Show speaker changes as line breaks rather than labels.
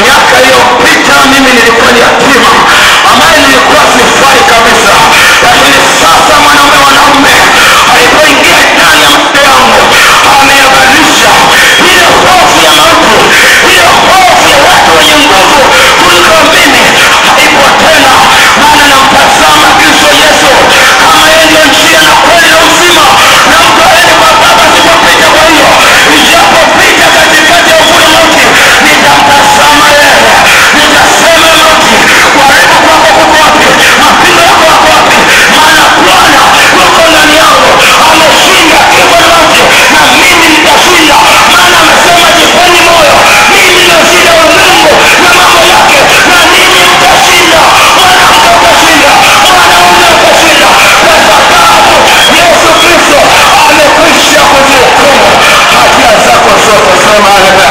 Miaka iliyopita mimi nilikuwa ni yatima ambaye nilikuwa sifai kabisa, lakini sasa mwanaume wanaume alipoingia ndani ya maisha yangu ameyabadilisha ile hofu ya mauti, ile hofu ya watu wenye nguvu kuliko mimi haipo tena, maana namtazama Kristo Yesu kama yeye ndiyo njia na kweli na uzima, na mtu aende kwa Baba asipopita kwa hiyo. Ijapopita katikati ya uvuli wa mauti, nitamtazama yeye, nitasema mauti, kuharibu kwako kuko wapi? Mapigo yako yako wapi? Maana Bwana yuko ndani yangu, ameshinda kifo na mauti, na mimi nitashinda, maana amesema jipeni moyo, mimi nimeshinda ulimwengu na mambo yake, na ninyi mtashinda. Mwanamke utashinda, mwanaume utashinda, kwa sababu Yesu Kristo amekwisha kuzihukumu hatia zako zote. Sema amen.